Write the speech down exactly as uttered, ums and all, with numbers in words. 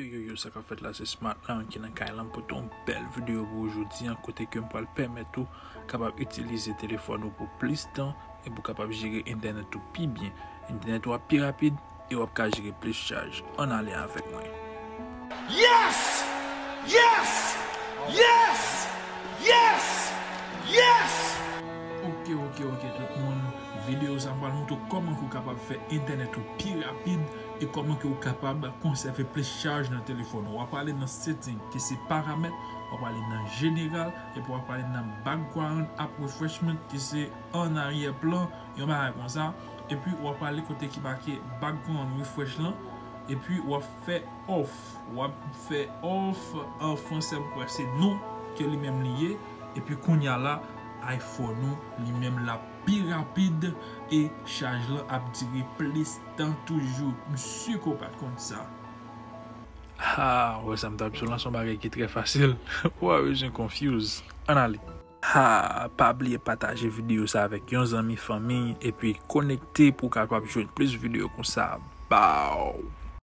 Yo, yo, yo, sa k ap fèt la, se Smart Lang ki nan kay la. M pote yon bèl videyo pou ou jodi an, kote ke m pral pèmèt ou kapab itilize telefòn ou pou plis tan e pou kapab jere entènèt ou pi byen. Entènèt ou ap pi rapid e w ap ka jere plis chaj. Ann ale avèk mwen. Yes! Yes! Yes! Yes! Yes! Ok, ok, ok, tout moun. Videyo sa m pral montre w kòman ke w kapab fè entènèt ou pi rapid e kòman ke w kapab konsève plis chaj nan telefòn ou. W ap ale nan setting, ki se paramèt, w ap ale nan jeneral, epi w ap ale nan background app refreshment, ki se an aryè plan, yon bagay konsa. Epi w ap ale kote ki make background refresh lan, epi w ap fè off. W ap fè off, an fransè, m kwè se non ke li menm li ye. Epi kounye a la, iPhone ou, li menm, l ap pi rapid e chaj lan ap dire plis tan toujou. M si ke w pa t konn sa. Ha, w wè sa m t ap di w lan, se yon bagay ki trè fasil. Ou pa bezwen confuse. Ann ale. Ha, pa bliye pataje videyo sa avèk yon zanmi, fanmi, epi konekte pou w kapab jwenn plis videyo konsa. Bow!